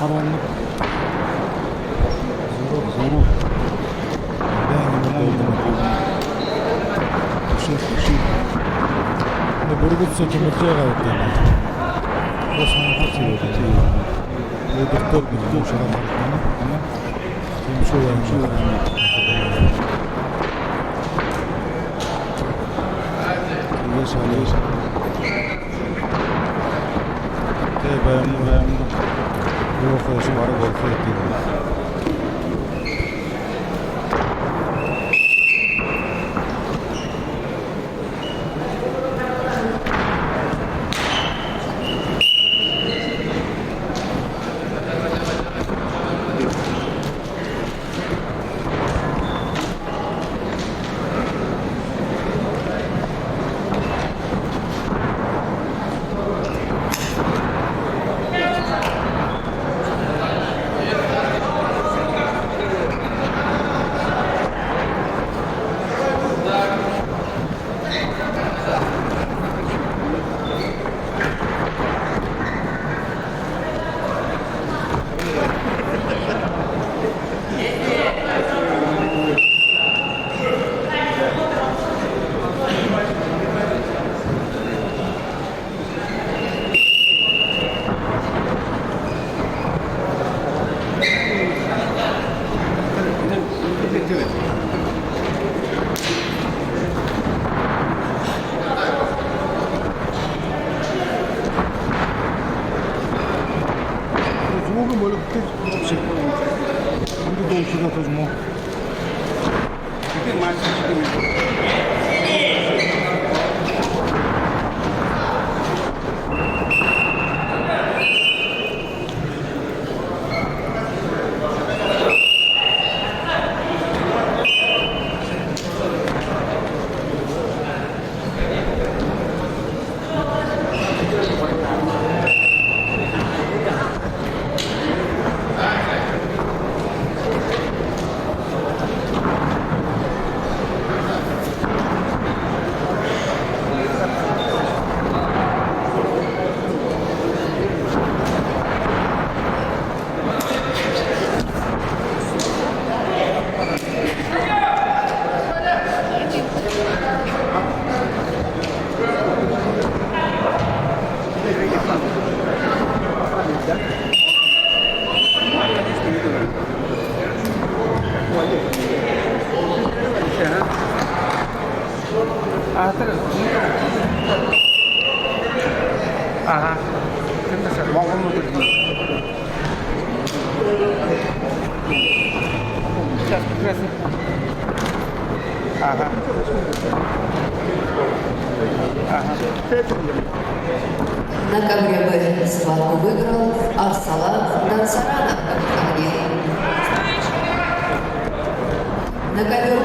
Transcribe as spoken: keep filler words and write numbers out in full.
Зураг, зураг. Байна, байна, байна. Үшөө, үшөө. Энэ бүргэд соо тэмэржэ байгаа юм даа. Бас ханхаас юу гэдэг юм. Өдөртөө, өдөртөө шагаад харагдана. Тиимэ шүү, тиимэ шүү. Тиигээшэ, тиигээшэ. Тэ, байма, байма. Юу хойшо бараг болохо юм. Звук более. Эндэ дуулахада тоже муу. Ага. Сейчас как раз. Ага. Ага. На ковре «Б» схватку выиграл Арсалан Дансаранов. На ковёр